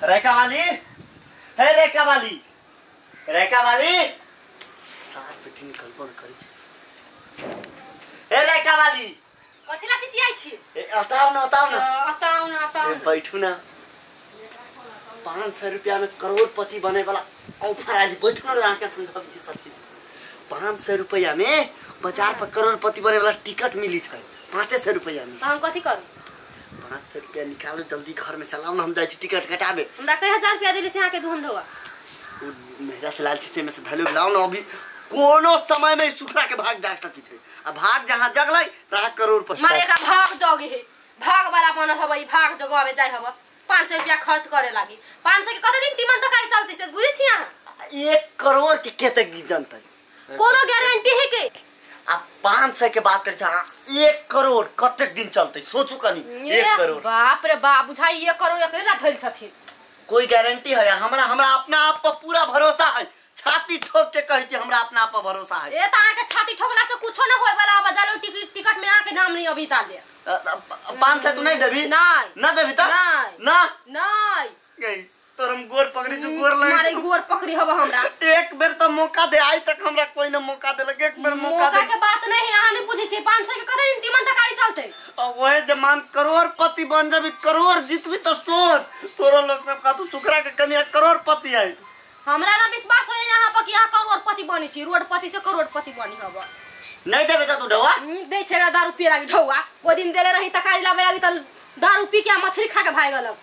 रेखा वाली, हे रेखा वाली, रेखा वाली, सार बेटी निकलबो न करी। हे रेखा वाली, कथि ला चिचियाई छी? ए अताव न, अताव न, अताव न, अताव न, बैठू ना। 500 रुपया में करोड़पति बने वाला ऑफर आयल, बैठू ना, अहाँ के समझाबै छी सब चीज। 500 रुपया में बाजार पर करोड़पति बने वाला टिकट मिली छै, 500 रुपया में। त हम कथि करू? 500 रुपया निकालू जल्दी घर में से लाउ ना, हम जाइ छी टिकट कटाबे। हमरा कई हजार रुपया देली से अहाँ के दुहन ढोआ। उ मेहरा से लाल शीशे में से धलो लाउ ना, अभी कोनो समय में सुखरा के भाग जा सकी छै, आ भाग जहां जगलै तहां करोड़पति। मारे एकरा भाग जगे हे, भाग वाला बनल हबै, भाग जगावे जाय हब। 500 रुपया खर्च करे लागी, 500 के कते दिन तीमन तरकारी चलतै से बुझै छी अहाँ? 1 करोड़ के केते जनतै, कोनो गारंटी है के? आ 500 के बात करै छी, 1 करोड़ कतेक दिन चलतै सोचू कनी। 1 करोड़, बाप रे बाप, बुझाई 1 करोड़ एकरे ला धइल छथिन। कोई गारंटी है? हमरा हमरा अपना आप पर पूरा भरोसा है, छाती ठोक के कहै छी हमरा अपना आप पर भरोसा है। ए त अहाँ के छाती ठोकला से कुछो न होय वाला, अब जालो टिकट में अहाँ के नाम नहीं अभी ताले। 500 तू नहीं देबी? नहीं। ना देबी त? नहीं। ना? नहीं। गई तोर हम गोर पकड़ी, तू गोर लगे, मारे गोर पकड़ी हब हमरा। एक बेर त मौका दे, आई तक हमरा कोई न मौका देलक, एक बेर मौका दे। मौका के बात नहीं, अहाँ नहीं बुझै छी। 500 के कते दिन तीमन तरकारी चलतै? अब वहे जमान करोड़पति बन जबी, करोड़ जीतबी त सोच तोरो लोग सब का तू सुखरा के कनिया करोड़पति है। हमरा ना विश्वास होय यहाँ पर कि अहाँ करोड़पति बनी छी, रोडपति से करोड़पति बनी हब। नहीं देबे त तू ढौआ? दै छै दारू पिए लागी ढौआ। ओ दिन देले रही तरकारी लाबे लागी त दारू पी के मछली खा के भाग गेलक,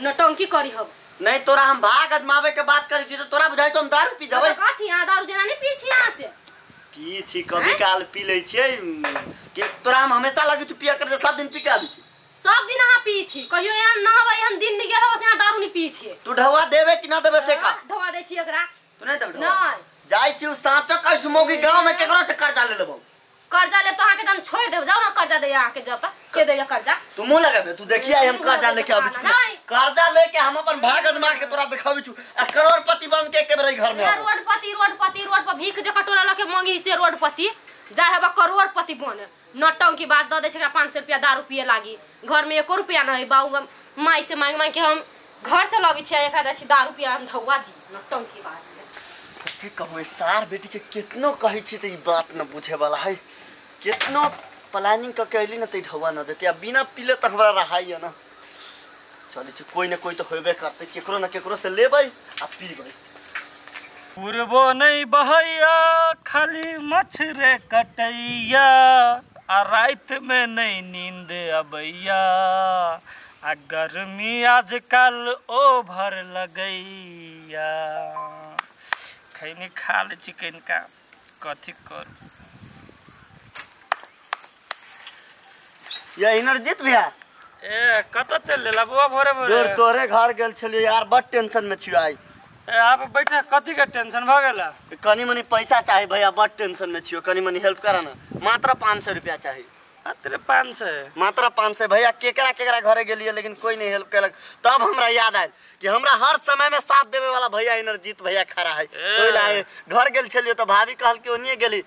नौटंकी करी हब। नहीं तोरा हम भाग आजमावे के बात करी छी त तोरा बुझाई तो हम दारू पी जबै। कथी अहाँ दारू जेना नहीं पी छी? अहाँ से पी छी, कभी काल पी लै छियै। कि तोरा हम हमेशा लगी तू पिया कर, सब दिन पी के आबी छी? सब दिन अहाँ पी छी, कहियो एहन न हबै, एहन दिन नहीं गेल हबै से अहाँ दारू नहीं पी छी। तू ढौआ देबे कि ना देबे से का? ढौआ दै छी एकरा। तू नहीं देबे ढौआ? नहीं। जाइ छी साँचो कहै छी मौगी गांव में केकरो से कर्जा ले लेबौ। कर्जा ले तो अहाँ के हम छोड़ देब, जाओ ना कर्जा दे अहाँ के, जब तक के देया कर्जा। तू मुंह लगाबे, तू देखिया हम कर्जा लेके आबी छी। कर्जा लेके हम अपन भाग आजमा के तोरा देखाबी छु, आ करोड़पति बन के एक बेर घर में आबो। रोडपति रोडपति रोड पर भीख जे कटोरा लके मांगी से रोडपति जाय हबा करोड़पति बने। नौटंकी बात the they छै 500 रुपया दारू पिए लागी, घर में 1 रुपया नहीं, बाबू माई से मांग मांग के हम घर चलाबी छी, एकरा दै छी दारू पिया हम ढौआ दी। नौटंकी बात की कहू, सार बेटी के कितनो कहै छी त ई बात न बुझे वाला है। कितनो प्लानिंग क के अइली न त ढौआ न देते, आ बिना पीले त हमरा रहाई न। चलै छी कोई न कोई त होबे करतै, केकरो न केकरो से लेबै आ पीबै। पूर्वो नहीं बहैया खाली मछरे कटैया, आ रात में नहीं नींद अबैया, आ गर्मी आजकल ओभर लगैया। खैनी खा ले चिकन का कथी करू। या इनरजीत भैया, ए कत चल लेला बुआ? भोरे भोरे तोरे घर गेल छलियै यार, बड टेंशन में छियै आई। ए आप बैठे, कथी के टेंशन भ गेला? कनी मनी पैसा चाही भैया, बड टेंशन में छियो, कनी मनी हेल्प करा ना। मात्र 500 रुपया चाही। मात्र 500? मात्र 500 भैया। केकरा केकरा घरे गेलियै लेकिन कोई नहीं हेल्प केलक। तब हमरा याद आयल कि हमरा हर समय में साथ देवे वाला भैया इनरजीत भैया खड़ा है। तो ला घर गेल छलियो त भाभी कहल कि ओनिए गेली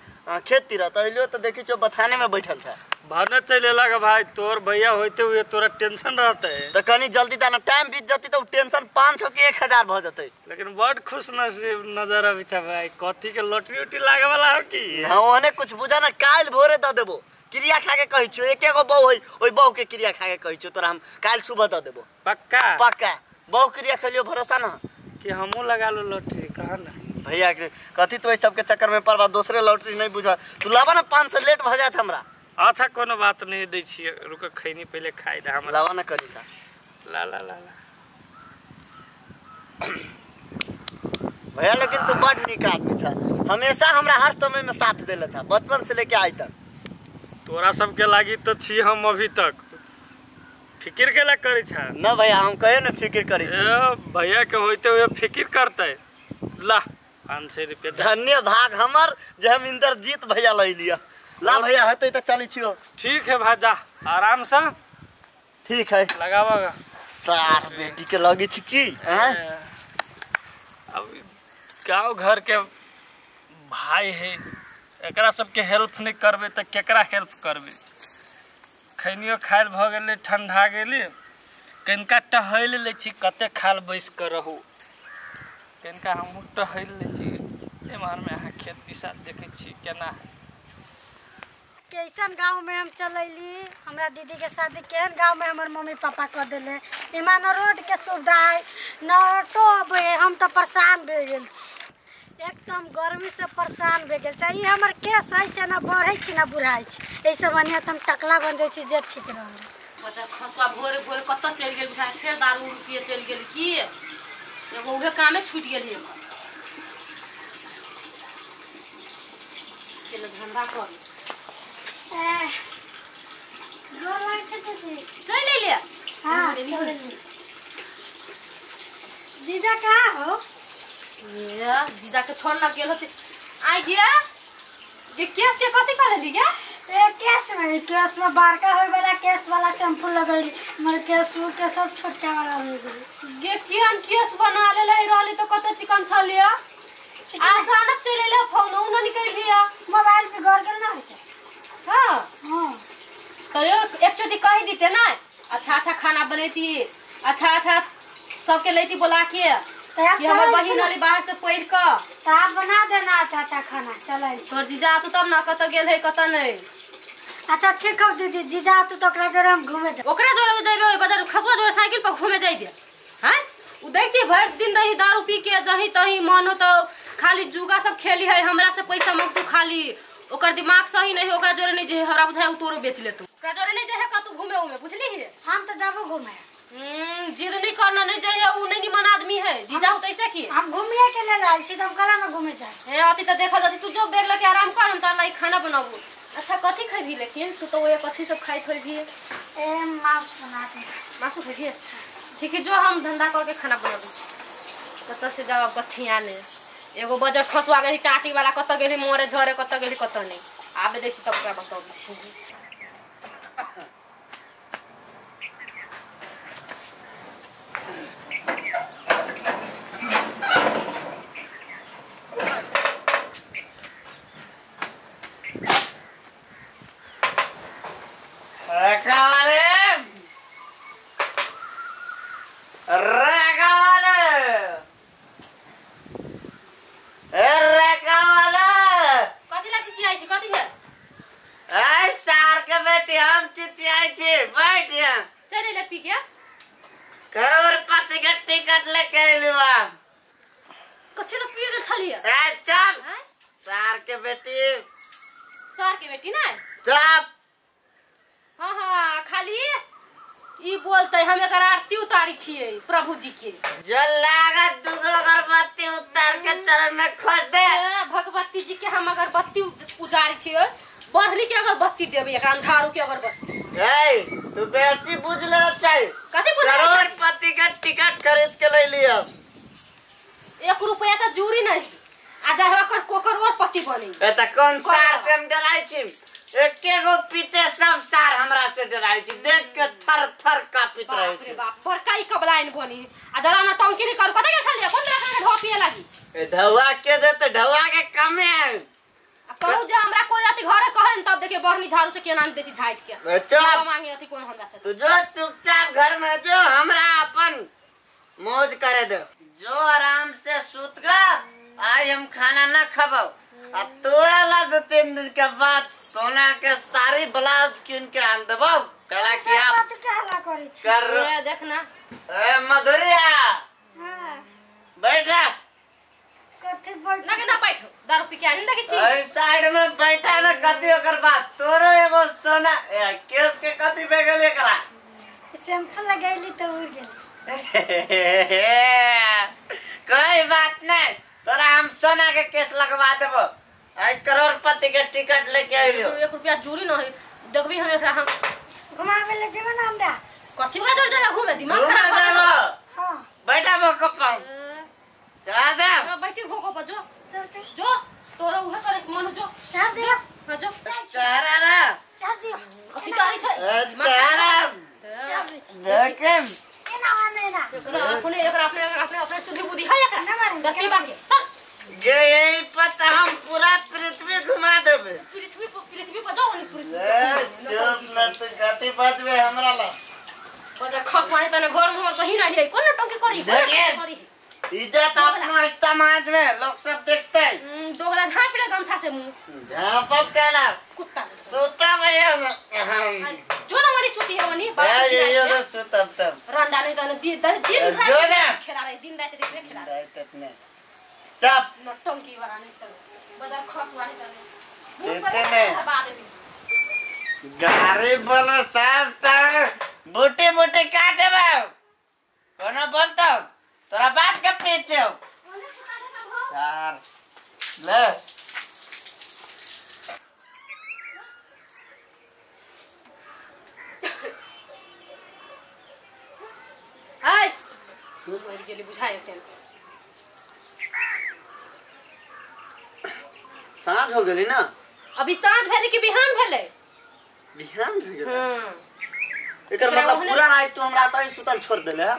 खेत तीरा, त अइलियो त देखी छो बथाने में बैठल छ। भने चले लगा भाई, तोर भैया होते हुए तोरा टेंशन रहते है। त कनी जल्दी दाना टाइम बीत जती त टेंशन 500 के 1000 भ जतै। लेकिन बड़ खुश नसीब नजर आबि छ भाई, कथी के लॉटरी उटी लागे वाला हो की? हां ओने कुछ बुझा ना, काल भोरे the देबो। क्रिया खा के कहै छियो, एक एगो बहु है, ओइ बहु के क्रिया खा के कहै छियो तोरा हम काल सुबह the देबो। पक्का? पक्का। बहु क्रिया खेलियो भरोसा ना कि हमहू लगा लो लॉटरी। कहा ना भैया के कथी तो सब के चक्कर में पड़बा, दूसरे लॉटरी नहीं बुझा। तू लावा ना 500 लेट भ जात हमरा। अच्छा कोनो बात नहीं, दै छियै, रुक खैनी पहले खाइ दे हमरा। लावा ना करी सा। ला ला ला ला भैया, लेकिन तू बड़ नीक आदमी छ, हमेशा हमरा हर समय में साथ देले छ, बचपन से लेके आई तक। तोरा सबके लागी तो छी हम अभी तक। फिकिर के ला करै छ ना भैया, हम कहे ना फिकिर करै छी। भैया के होते हुए फिकिर करतै। ला 500 रुपया। धन्य भाग हमर जे हम इंद्रजीत भैया लै लिया। ला भैया हेतै त चलै छियो। ठीक है भाई, जा आराम से। ठीक है, लगावा। सार बेटी के लगी छी की? हैं अब गांव घर के भाई है, एकरा सबके हेल्प नहीं करबे त केकरा हेल्प करबे? खैनियो खायल भ गेलै, ठंडा गेली। कनिका टहलि लै छी कते खाल बैस कऽ रहू कनिका हमहूँ टहलि लै छी एम्हरमे अहाँ खेत दिशा देखै छी केना है। कैसन गाँव में हम चलैली हमरा दीदी के शादी केहन गाँव में हमर मम्मी पापा कऽ देले। इमा न रोड के सुविधा है न ऑटो अबै है। हम तऽ परेशान भए गेल छी एकदम गर्मी से परेशान भए गेल छी। ई हमर केस है से न बढ़ै छी न बुढ़ाइ छी। एहिसँ बढ़िआँ तऽ हम टकला बन जाइ छी जे ठीक रहल। बच्चा खसुआ भोरे भोरे कतऽ चलि गेल बुझाइ फेर दारू उरू पिए चलि गेल की एगो उहे कामे छूटि गेल एकर। चल धंधा कर गोर लागै छै दीदी। चलि अयलियै? हाँ चलि अयली। जीजा कहाँ हो? ये जीजा के छोड़ न गेल होते आइ गे ये केस के कथी कह लेली गे? ए केस में बड़का होय वाला केस वाला शैम्पू लगैली मगर केस उ के सब छोटका वाला हो गेल। गे केहन केस बना लेले रहली तऽ कते चिकन छलियै अचानक चलि अयलै फोन उनो निकलि लिया मोबाइल पे गौर गेल ना होइ छै। हाँ हाँ तो एक चोटी कही दीते ना अच्छा अच्छा खाना बनैती अच्छा अच्छा सबके लेती बोला के कि हमर बहिन अली बाहर से पढ़ के तो आप बना देना अच्छा अच्छा खाना। चलै तोर जीजा तू तब ना कत गेल है कत नहीं। अच्छा ठीक हो दीदी जीजा तू तो ओकरा जोरे हम घूमे जा ओकरा जोरे जइबे ओइ बाजार खसुआ जोरे साइकिल पर घूमे जइबे। हैं उ देख छी भरि दिन रही दारू पी के जहीं तहीं मन हो तो खाली जुगा सब खेली है हमरा से पैसा मांगतू खाली ओकर दिमाग सही नहीं ओकरा जोरे नहीं जे हमरा बुझाय उ तोरो बेच लेतू ओकरा जोरे नहीं जे है कतू घूमे उमे बुझली है। हम तो जाबो घूमे जिद नहीं करना नहीं जाइए उ नहीं निमन आदमी है जीजा हो तैसे की हम घूमिए के लेल आयल छी त हम कला में घूमे जाए हे अति त देखल जाती तू जो बैग लेके आराम कर हम तोरा लाई खाना बनाबू। अच्छा कथी खैबी लेकिन तू तो ओए कथी सब खाइत होबी? ए मांस बना दे। मांस खैबी? ठीक है जो हम धंधा करके खाना बनाबै छी कतऽ से जाब कथी आने एगो बजर खसुआ गेली टाटी वाला कतऽ गेली मोरे झरे कतऽ गेली कतऽ नहीं आबे दै छी तब ओकरा बताबै छी। करोड़पति के टिकट लेके अयलू कथी ला पिए गेल छलियै? ए चल सार के बेटी सार के बेटी ना चुप। हाँ हाँ खाली ई बोलते हम एकर आरती उतारी छियै प्रभु जी के जो लागत दूगो अगरबत्ती उतार के चरण में खोज दे। भगवती जी के हम अगरबत्ती उजारी छियै बढ़ली के अगरबत्ती देबै एकरा झाड़ू के अगरबत्ती। ए तू बेसी बुझ लेना चाहिए कथी बुझ करोड़पति के टिकट खरीद के ले लियो एक रुपया का जूरी नहीं आ जाए ओकर करोड़पति बनी। ए त कौन सार से हम डराई छी एके गो पीते सब सार हमरा से डराई छी देख के थर थर कांपित रहे छी। बाप रे बाप बड़का ई कबलाइन बनी आ जरा ना टंकी नहीं करू कत गेल छलियै कोन तरह के ढो पिए लागी? ए ढौआ के दे त ढौआ के कमे है आ कहू जे हमरा कोई अति घरे कहन तब देखिए बढ़नी झाड़ू से केना दे छी झाट के चल मांगे अति कोन हमरा से तू जो चुपचाप घर में जो हमरा अपन मौज करे दे जो आराम से सुत गा आज हम खाना ना खबो आ तोरा ला 2-3 दिन के बाद सोना के सारी ब्लाउज किन के आन देबो कला के आप कथी के हल्ला करै छी? ए देखना ए मधुरिया हां बैठ जा कथी बैठ ना ना बैठो दारू पी के आनी देखै छी ए साइड में बैठा ना कथी ओकर बात तोरो एगो सोना ए केस के कथी भे गेल एकरा? शैम्पू लगैली त उड़ गेल। कोई बात नहीं तोरा हम सोना के केस लगवा देबो आई करोड़पति के टिकट लेके आइलियो। एक रुपया जूरी न है देखबी हम एकरा हम घुमावे ले जेबे ना हमरा कथी ओकरा जोर जगह घूमे दिमाग खराब हो देबो। हां बैठा भोको पर चला दे बैठी भोको पर जो चल चल जो तोरा उहे करे मन जो चल दे। हां जो चरा ना चल जो कथी चली छै चरा देखम केना आने ना एकरा अपने एकरा अपने अपने अपने सुधि बुद्धि है एकरा ना मारे देखी बाकी चल ये यही पता हम पूरा पृथ्वी घुमा देबे पृथ्वी पर जाओ नहीं पृथ्वी चुप न तो गति बजबे हमरा ला बजा खस मारे तने घर में हमर बहिन आइल है कोन नौटंकी करी करी इज्जत अपना समाज में लोग सब देखते हैं। दोगला झाँप ले गमछा से मुंह झाँपब केला कुत्ता सुता भैया जो ना मरी सुती है वनी ये ये सुतब तब रंडा नहीं तने दिन रात खेला रहे दिन रात देखने खेला रहे चुप नौटंकी वाला नहीं तने बाजार खस मारे तने देते ने गाड़ी बनो साफ टांग बूटी बूटी काटे बाब कोनो बोलता तोरा बाप के पीछे हो यार ले हाय मर गेली बुझाय के साँझ हो गेली ना। अभी साँझ भेली कि बिहान भेले? बिहान भे गेलै। एकर मतलब पूरा रात तू हमरा तो सुतल छोड़ देले है।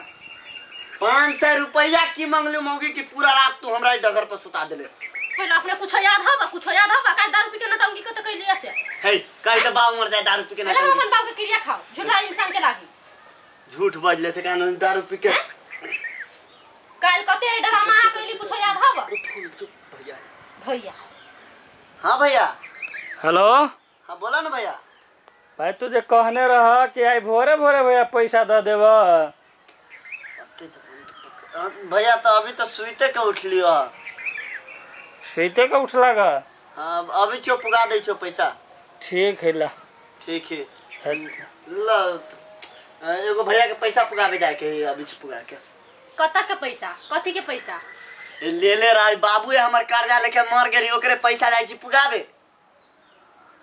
500 रुपया की मंगलू मौगी की पूरा रात तू हमरा डगर पर सुता देले। पहले अपने कुछ याद हवा कुछ याद हवा काल दारू पी के नौटंकी के त कैलिए से हे कहि त बाबू मर जाए दारू पी के पहले हम अपन बाबू के क्रिया खाओ झूठा इंसान के लागी झूठ बजले से कान दारू पी के काल कते ड्रामा कैली कुछ याद हवा भैया भैया। हां भैया हेलो। हां बोला ना भैया। भाई तू जे कहने रह कि आई भोरे भोरे भैया पैसा the देब भैया तो अभी तो सुते के उठलियो। सुते के उठला गा? हां अभी चो पुगा दै छो पैसा। ठीक है ला। ठीक है ला एगो भैया के पैसा पुगावे जाए के अभी चो पुगा के। कत के पैसा कथि के पैसा? ले ले रहा बाबू हमर कर्जा लेके मर गेली ओकरे पैसा जाय छी पुगावे।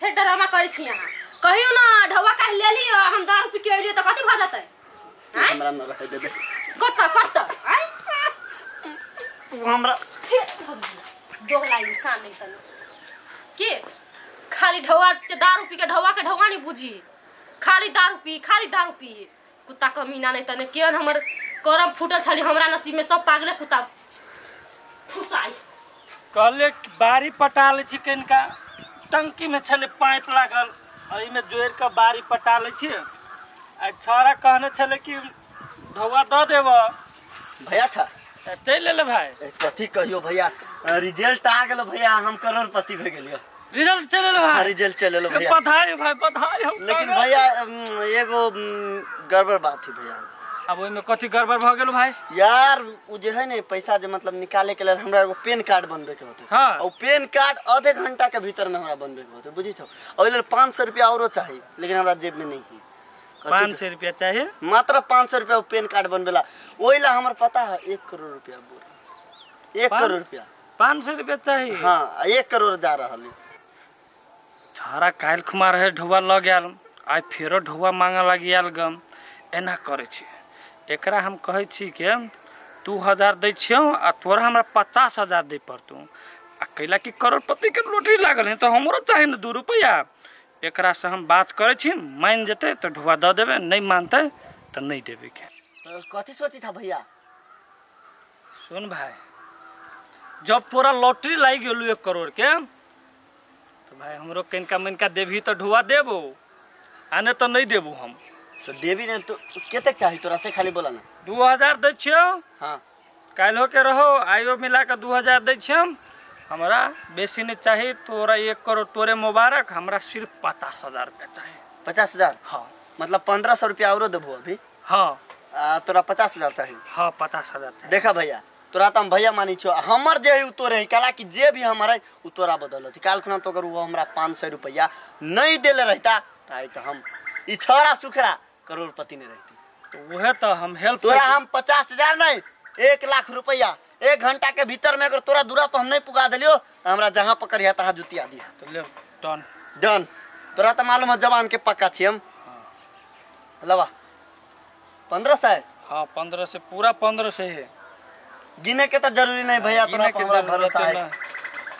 फेर ड्रामा करै छी अहाँ कहियो ना ढौवा काहे ले लियो हम दारू पी के अइलियो त कथि भ जतै? हमरा न रहे देबे कत कत आइ तू हमरा दोगला इंसान नहीं तन के खाली ढौवा के दारू पी के ढौवा नहीं बुझी खाली दारू पी कुत्ता कमीना नहीं तने केहन हमर करम फूटल छली हमरा नसीब में सब पागले कुत्ता फुसाई। कहले बारी पटा ले छी कनिका टंकी में छले पाइप लागल एहिमे जोड़ के बारी पटा ले छी आ छौड़ा कहने छले कि ढौवा the देब भैया छा चलि एलै भाई। कथी कहियो भैया रिजल्ट आ गेलो भैया हम करोड़पति भे गेलियो। रिजल्ट चलि एलो भाई? रिजल्ट चलि एलो भैया। बधाई भाई बधाई हो। लेकिन भैया एगो गड़बड़ बात है भैया। अब ओहिमे कथी गड़बड़ भ गेलो भाई? यार उ जे है ने पैसा जे मतलब निकाले के लेल हमरा एगो पेन कार्ड बनबे के होते। हां और पेन कार्ड आधे घंटा के भीतर में हमरा बनबे के होते बुझी छौ। ओइ लेल 500 रुपया औरो चाही लेकिन हमरा जेब में नहीं है। 500 रुपया चाहिए? मात्र 500 रुपया पेन कार्ड बनबेला ओइला हमर पता है 1 करोड़ रुपया बोल 1 करोड़ रुपया 500 रुपया चाहिए। हां 1 करोड़ जा रहल है। छारा कायल खुमा रहे ढौवा ल गेल आइ फेरो ढौवा मांगे लागि आयल गम एना करै छी एकरा हम कहै छी के 2000 दै छियौ आ तोरा हमरा 50,000 दै पड़तौ आ कैला कि करोड़पति के लॉटरी लागल है तो हमरो चाही ने 2 रुपया। एकरा से हम बात करै छी मान जेतै तो ढौवा the देबै नहीं मानतै तो नहीं देबै के। कथी सोची था भैया? सुन भाई जब तोरा लॉटरी लागि गेलौ 1 करोड़ के तो भाई हमरो कनिका मनिका देबही तो ढौवा देबो आ नहीं तो नहीं देबो हम। तो देबी ने तो कतेक चाही तोरा से खाली बोला ना। 2000 दै छियौ। हां काल्हो के रहो आइयो मिला के 2000 दै छियौ हमरा बेसी नहीं चाहिए। तोरा 1 करोड़ तोरे मुबारक हमरा सिर्फ 50,000 रुपया चाहिए। 50,000? हाँ मतलब 1500 रुपया औरो देबो अभी। हाँ तोरा 50,000 चाहिए। हाँ 50,000 चाहिए। देखा भैया तोरा तो हम भैया मानी छो हमर जे है उ तोरे है काला कि जे भी हमर है उ तोरा बदौलत। काल खुना तो अगर वो हमरा 500 रुपया नहीं देले रहता त आई तो हम ई छौड़ा सुखरा करोड़पति नहीं रहती। तो वह तो हम हेल्प तोरा हम 50,000 नहीं 1 लाख रुपया 1 घंटा के भीतर में अगर तोरा दूरा पर हम नहीं पुगा देलियो हमरा जहां पकड़िया तहां जुतिया दिया। तो ले डन डन तोरा तो मालूम है जवान के पक्का छी हम। लवा 1500। हाँ 1500 पूरा 1500 है गिने के तो जरूरी नहीं भैया तोरा पर हमरा भरोसा है।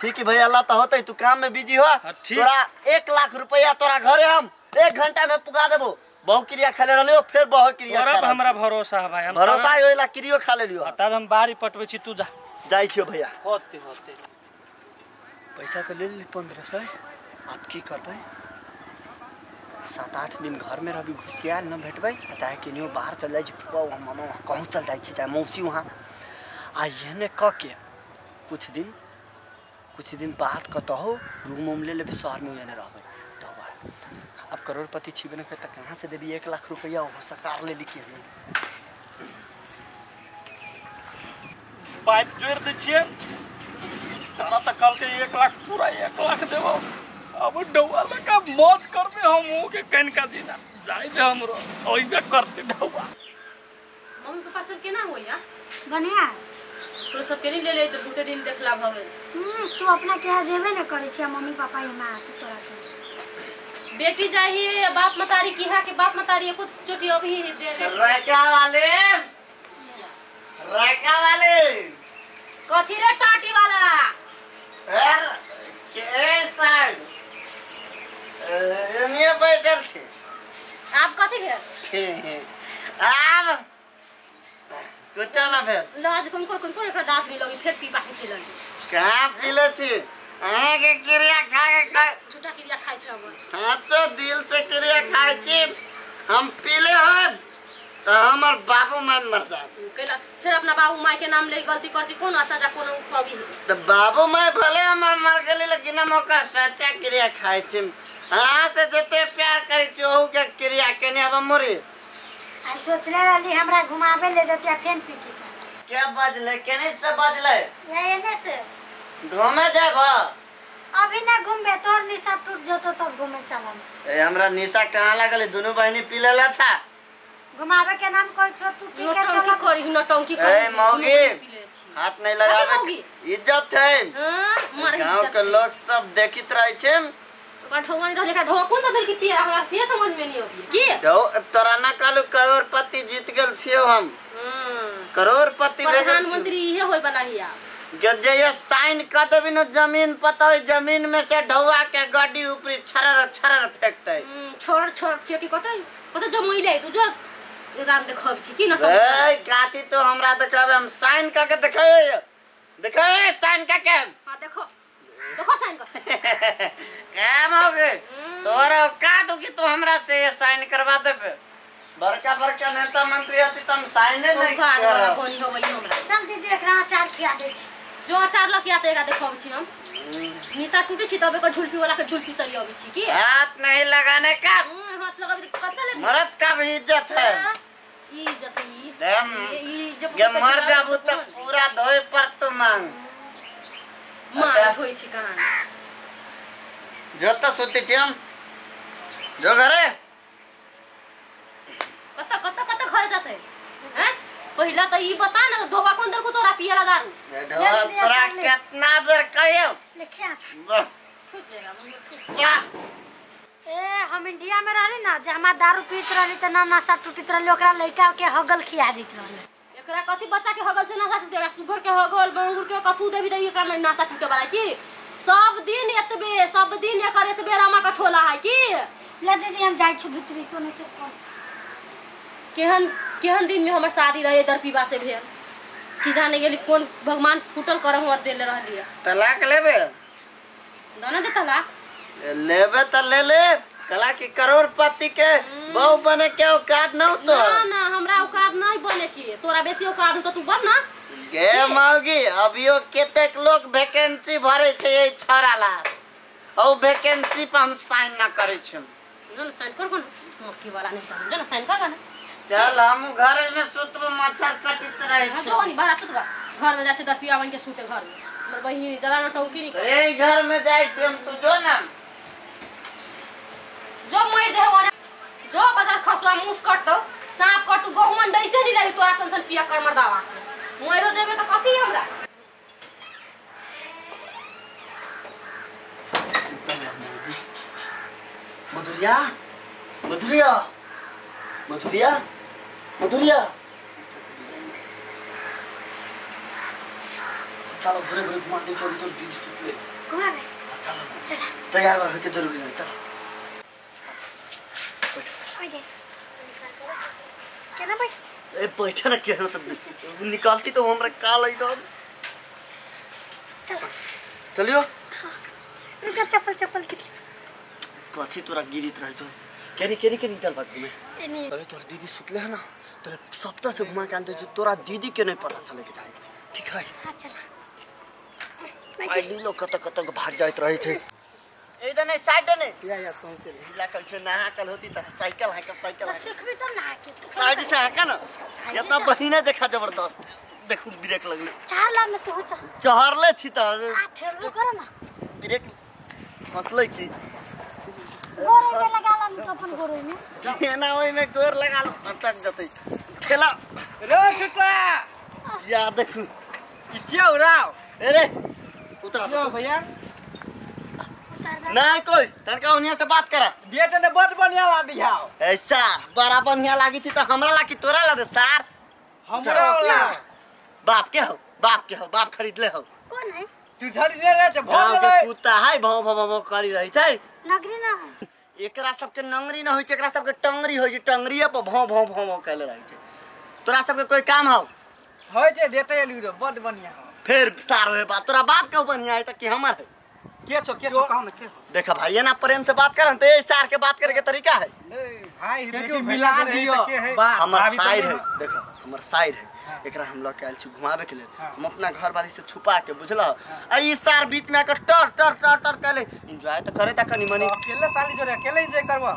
ठीक है भैया अल्लाह तो होते तू काम में बिजी हो। तोरा 1 लाख रुपया तोरा घरे हम 1 घंटा में पुगा देबो। बहु क्रिया खा ले रहलियो फिर बहु क्रिया खा तोरा हमरा भरोसा है भाई हम भरोसा है ओइला क्रियो खा लेलियो। तब हम बारी पटबै छी तू जा जाई छियो भैया। होते होते पैसा तो ले ले 1500 आप की करबै? 7-8 दिन घर में रहबी घुसियाल न भेटबै आ चाहे केनियो बाहर चल जाइ छी फुआ वहाँ मामा वहाँ कहूँ चल जाइ छी चाहे मौसी वहाँ आ एहने कऽ के कुछ दिन बाद कतहु रूम उम ले लेबै शहर में एहने रहबै। ढौआ अब करोड़पति छिबे न कर त कहाँ से देबी 1 लाख रुपया हो सकार ले ली के पाइप जोड़ दै छियै सारा त कल के 1 लाख पूरा 1 लाख देबो। अब ढौआ लगा मौज करबे हम ऊ के कनका दिना जाय दे हमरो ओइबे करते ढौआ। मम्मी पापा सब केना होइया? बढ़िया तोरा सब के नहीं ले ले तो 2 दिन देखला भ गेल। तू अपना के यहाँ जेबे न करै छी मम्मी पापा हिमा तू तोरा से बेटी जाही बाप मतारी की हा के बाप मतारी एको चोटी अभी ही दे रे। रका वाले रका वाले कथी रे टाटी वाला यार के साइड एनिए बैठल छी आप कथी भेल? आब कुछ ना भेल लाज कोन कोन कोन एकरा दाँत नहीं लगी फिर पीपा के चलल कहाँ पीले छी अहाँ के क्रिया खा के झूठा क्रिया खाइ छै हमर साचो दिल से क्रिया खाइ छी हम पीले होब त हमर बाबू माय मर जात केला फिर अपना बाबू माय के नाम ले गलती करती कोन सजा कोनो कवि त बाबू माय भले हमर मर गेली लेकिन हम ओकर सच्चा क्रिया खाइ छी अहाँ से जते प्यार करै छी ओहू के क्रिया केने अब मरी आ सोचले रहली हमरा घुमावे ले जतिया फेन पी के चल के बजले केने से बजले या एने से घूमे जाब अभी ना घूमबे तोर निशा टूट जतो तब घूमे चलम। ए हमरा निशा कहाँ लागल दुनु बहिनी पी लेला छा घुमावे के नाम कोई छो तू पी के चल करी नौटंकी करी। ए मौगी हाथ नहीं लगावे इज्जत है। हां गांव के लोग सब देखित रहे छे ढौआ नहीं रहले का ढौआ कोन दल की पिया हमरा से समझ में नहीं आबी की ढौ तोरा ना कालू करोड़पति जीत गेल छियो हम। करोड़पति प्रधानमंत्री इहे होय वाला हिया जे ये साइन क देबी न जमीन पता है जमीन में से ढौआ के गाड़ी ऊपरी छरर छरर फेंकते छोड़ छोड़ फेंकी कतै कतै जमैले तू जो राम देखब छी की न ए गाती तो हमरा देखाबे हम साइन क के देखाए देखाए साइन क के। हां देखो देखो साइन कर काम हो गए तोरा औकात हो कि तू हमरा से ये साइन करवा देबे बड़का बड़का नेता मंत्री हति त हम साइने नहीं करब। कोनी होबै हमरा चल दीदी एकरा अचार खिया दे छी जो अचार लके आते एकरा देखब छी हम निशा टूटे छी तब एकर झुलफी वाला के झुलफी सली अबै छी की हाथ नहीं लगाने का हाथ लगाबे त कत ले मर्द का भी इज्जत है इज्जत ई जब ये मर जाबू त पूरा धोए पर तू मांग मांग धोई छी कहां जो त सुते छी हम जो घरे कत कत कत घर जाते हैं पहिला त ई बता न धोबा कोन दल को तोरा पियला दारू ढोआ तोरा कितना बेर कहियो लिखिया खुश रहेगा मम्मी खुश। ए हम इंडिया में रहली ना जे हमरा दारू पीत रहली त ना नशा टूटित रहली ओकरा लइका के हगल खिया देत रहली। एकरा कथि बच्चा के हगल से नशा टूटे सुगर के हगल बंगुर के कथू देबी त एकरा में नशा टूटे वाला की सब दिन एतबे सब दिन एकर एतबे रामा कठोला है की। ले दीदी हम जाइ छी भीतरी तो नहीं से फोन केहन केहन दिन में हमर शादी रहे दर पीबा से भेल की जाने गेली कोन भगवान फूटल करम हमर देले रहली। तलाक लेबे दना दे तलाक लेबे त ले ले कला की करोड़पति के बहु बने के औकात न हो तो ना ना हमरा औकात नहीं बने की तोरा बेसी औकात हो त तू बन ना। गे मौगी अभियो केतेक लोग वैकेंसी भरे छै ए छड़ा ला औ वैकेंसी पर हम साइन ना करे छी। जो साइन कर कोन मक्की वाला नहीं त जो साइन कर ना चल हम घर में सुतबो मच्छर कटित रहे हां छी। जो नहीं बाहर सुत गा घर में जा छै दरपिया बन के सुते घर में हमर बहिनी जला न टौकी नहीं ए घर में जाय छी हम तू जो ना जो मर जाए ओना जो बाजार खसुआ मुस कटतो सांप कटतो गहुमन दैसे नहीं लागी तोरा सन सन पिया कर मरदावा मरो जेबे त कथी हमरा मधुरिया मधुरिया मधुरिया मधुरिया चलो भरे भरे घुमा दे चोरी तो दीदी सुतले घुमा दे चलो चला तैयार होके के जरूरी नहीं चलो ओए केना बैठ ए बैठे ना केरो तो निकालती तो हमरा का लई दो चल चलियो रुक चप्पल चप्पल के कथी तोरा गिरित रह तो केनी केनी केनी चल बात घूमे अरे तोर दीदी सुतले है ना तोरे सप्ताह से घुमा के आनते तोरा दीदी के नहीं पता चले के जाए ठीक है। हां चल आई लोग कत कत भाग जाइत रहे थे इधर नहीं साइड नहीं या या पहुंचे ढीला कल से नहा कल होती त साइकिल है कब साइकिल तो सीखबी तो नहा के साइड से हाका ना इतना बहिना देखा जबरदस्त देखू ब्रेक लगले चढ़ला न तू चढ़ चढ़ले छी त आ ठेलबो कर ना ब्रेक फसले की गोरे में लगा ला न तो अपन गोरे में एना ओइ में गोर लगा लो अटक जतै ठेला रे छुटा या देखू इतिया उड़ाओ अरे उतरा यो भैया नहीं कोई तनका उनिया से बात करा दिए ने बड़ बढ़िया ला दिहाओ ए सार बड़ा बढ़िया लागी थी तो हमरा लागी तोरा ला रे सार हमरा वाला बाप के हो बाप खरीद ले हो कौन है तू धरी दे रे तो भर ले कुत्ता है भौ भौ भौ करी रही छै नगरी ना है एकरा सबके नंगरी न होई छै एकरा सबके टंगरी होई छै टंगरीए पर भौ भौ भौ भौ कैले रही छै तोरा सबके कोई काम हो होय छै देते एलु रे बड़ बढ़िया हो फिर सार होए बात तोरा बाप के बढ़िया है त कि हमर है के छो कहू न के देखा भाई ना प्रेम से बात करन त ए सार के बात करे के तरीका है नहीं भाई के मिला दियो हमर साइर है देखो हमर साइर है एकरा हम लग के आयल छी घुमावे के लेल हम अपना घर वाली से छुपा के बुझलो आ ई सार बीच में आकर टर टर टर टर कैले एंजॉय त करे त कनी मनी अकेले साली जोरे अकेले एंजॉय करबो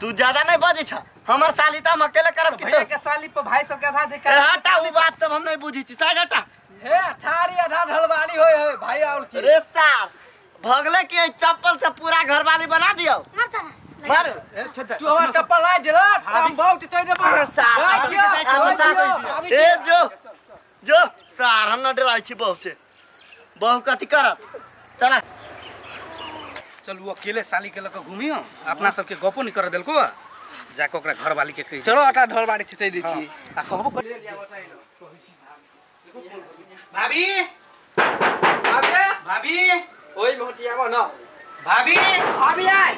तू ज्यादा नहीं बजै छ हमर साली त हम अकेले करब की भैया के साली पर भाई सब के आधा अधिकार हटा उ बात सब हम नहीं बुझी छी साइड हटा हे थारी आधा ढलवाली होय है भाई और की रे सार भगले के चप्पल से पूरा घर वाली बना दियो मारता ना मार तू हमर चप्पल ला दे हम बहुत तोय दे सार ए जो जो सार हम न डराइ छी बहू से बहू कथी करत चला चल वो अकेले साली के लक घूमियो अपना सबके गपो नहीं कर देलको जाके ओकरा घर वाली के कहि चलो आटा ढलवाड़ी छिटै दै छी आ कहबो कर भाभी भाभी भाभी ओइ मोटियाबो न भाभी भाभी आइ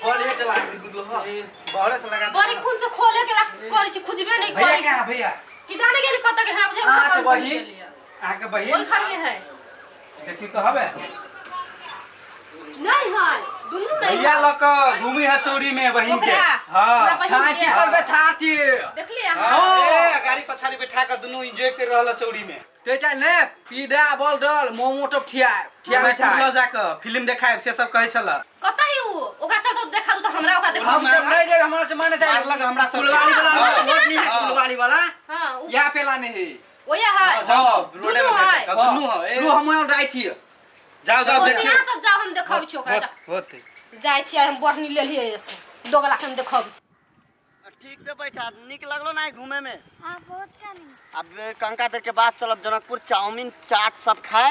बोल हे चला गुगलो ह बहरे से लगा बड़ी खून से खोले के ला करै छी खुजबे नहीं भैया करै कहां भैया कि जाने गेली कत के हम जे आ के बहिन आ के बहिन ओइ घर में है देखी तो हबे नहीं है दुनू नहीं भैया लक घूमी है चौड़ी में बहिन के हां ठाठी पर बैठाती देखली अहां हां गाड़ी पछाड़ी बैठा के दुनू एंजॉय कर रहल चौड़ी में ते चाय ने पीड़ा बोल डल मोमो टप ठिया ठिया बैठा ल जाके फिल्म देखाएब से सब कहै छल कत ही उ ओकरा चल तो देखा दू त हमरा ओकरा देखा हम सब नहीं जाए हमरा से माने जाए मारलक हमरा सब फुलवाड़ी वाला रोड नहीं है फुलवाड़ी वाला हां यहाँ पे लाने है ओया है जाओ रोडे में बैठा दुनू है रू हम और राई थी जाओ जाओ देखियो सब जाओ हम देखब छी ओकरा जा होते जाय छी हम बढ़नी लेलिए से दोगला के हम देखब ठीक से बैठा निक लगलो ना घूमे में हां बहुत कनी अब कंका तर के बाद चलब जनकपुर चाउमीन चाट सब खाए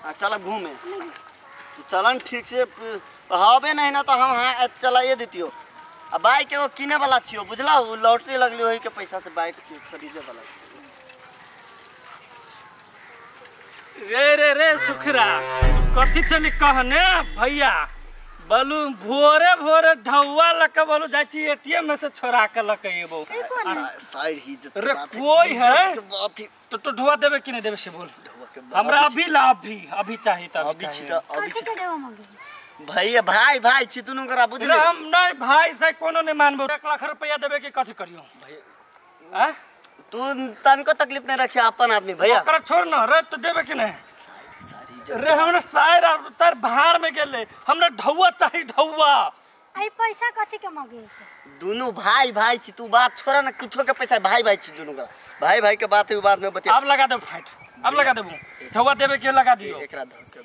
आ चलब घूमे चलन ठीक से हबे नहीं ना तो हम हां चलाइए देतियो आ बाइक एगो किने वाला छियो बुझला उ लॉटरी लगली ओही के पैसा से बाइक खरीदे वाला रे रे रे सुखरा कथी चली कहने भैया बोलू भोरे भोरे ढौआ लक बोलू जाइ छी एटीएम में से छोड़ा के लक एबो साइड ही इज्जत रे कोई है तो तो ढौआ देबे कि नहीं देबे से बोल हमरा अभी ला अभी अभी चाहिए त अभी छी त अभी छी भैया भाई भाई छी दुनू करा बुझली हम नहीं भाई से कोनो नहीं मानबो 1 लाख रुपया देबे कि कथी करियो भैया आ तू तनको तकलीफ नहीं रखिया अपन आदमी भैया ओकरा छोड़ न रे तो देबे कि नहीं रे हमरा सायर तर भार में गेले हमरा ढौआ चाही ढौआ आई पैसा कथी के मांगे से दुनू भाई भाई छी तू बात छोड़ा ना किछो के पैसा भाई भाई छी दुनू का भाई भाई के बात है बाद में बतिया अब लगा दे फाइट अब लगा देबू ढौआ देबे के लगा दियो एकरा धर के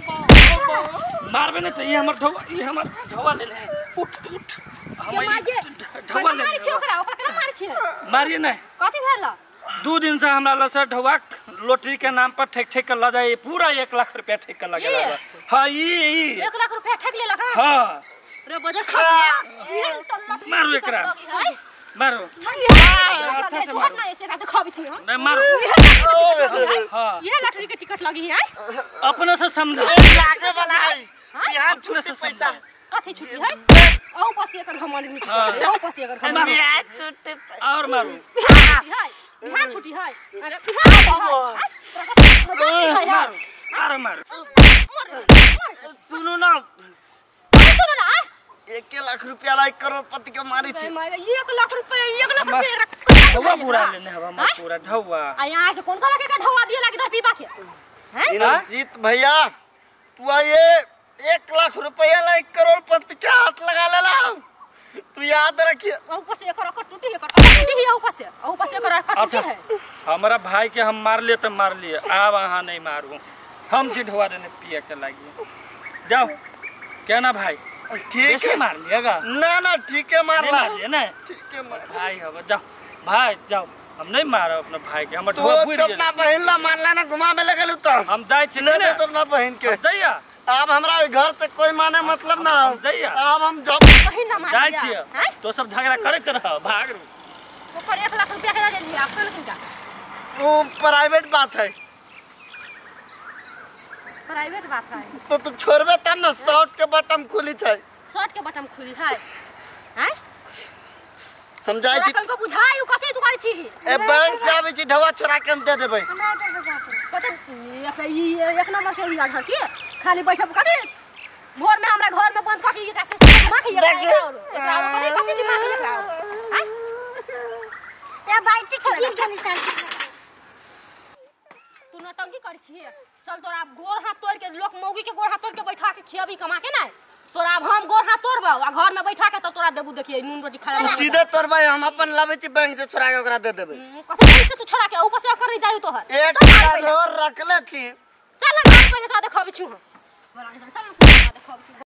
मारबे मारबे नहीं तो ये हमर ढौआ ये हमर ढौआ ले ले उठ उठ के मागे ढौआ ले मारै छी ओकरा ओकरा केना मारै छी मारिए नहीं कथी भेल 2 दिन से हमरा लग से ढौआ लॉटरी के नाम पर ठेक ठेक के ल जाए पूरा 1 लाख रुपया ठेक के लगे हां ई 1 लाख रुपया ठेक लेलक हां रे बजर खा मारू एकरा मारो अच्छा से मारो ना ऐसे का खाबी थी हम नहीं मारो हां ये लॉटरी के टिकट लगी है अपने से समझा लागे वाला है बिहान छुट्टी पैसा कथी छुट्टी है औ पास एकर घमंड में औ पास एकर घमंड छुट्टी और मारू बिहान छुट्टी है अरे बिहान छुट्टी है आर मार सुनू ना सुनू ना 1 लाख रुपया ला करोड़पति के मारी छी 1 लाख रुपया 1 लाख रुपया ढौआ पूरा लेने हवा मैं पूरा ढौआ आ यहां से कौन कहला के ढौआ दिए लागी पीबा के हैं इंद्रजीत भैया तू ये 1 लाख रुपया ला करोड़पति के हाथ लगा लेला तू याद रखिए। ऊपर से एकर टूटी है टूटी है ऊपर से एकर टूटी है। हमरा भाई के हम मार लिए तो मार लिए आब अहाँ नहीं मारू हम छी ढौआ देने पिए के लागी जाओ क्या ना भाई ठीक है मार लिएगा ना ना ठीक है मारला ना ठीक है मार भाई हब जाओ भाई जाओ हम नहीं मारब अपना भाई के हमर ढौआ बुर गेल अपना बहिन ला मारला ना घुमावे लगल तो हम जाय छी ले तो अपना बहिन के दैया अब हमरा घर से कोई माने मतलब ना अब हम जब बहिन ना मार जाय छी तो सब झगड़ा करैत रह भाग रू ओकर 1 लाख रुपया के दे लिया अपन किनका वो प्राइवेट बात है प्राइवेट बात है तो तू छोड़बे तब ना शर्ट के बटन खुली छै शर्ट के बटन खुली है हैं हम जाय छी तोरा को बुझाई उ कथि तू करै छी ए बैंक से आबै छी ढौआ छोड़ा के हम दे देबै हमरा दे देबै कते एक नंबर के ई आधार के खाली बैठब कथि भोर में हमरा घर में बंद क के एकरा से दिमाग एकरा और एकरा और कथि दिमाग एकरा हैं ए बाइक के गिर गेली साल तू नौटंकी करै छी चल तोरा आब गोर हाथ तोड़ के लोक मौगी के गोर हाथ तोड़ के बैठा के खियाबी कमा के ना तोरा आब हम गोर हाथ तोड़बौ आ घर में बैठा के तब तोरा देबू देखिए नून रोटी खाए तू सीधे तोड़बै हम अपन लाबै छी बैंक से छोड़ा के ओकरा दे देबै कथि बैंक से तू छोड़ा के ऊपर से कर जायु तोहर 1 करोड़ रखले छी चल घर पहिले तोरा देखबै छी हम चल देखबै छी।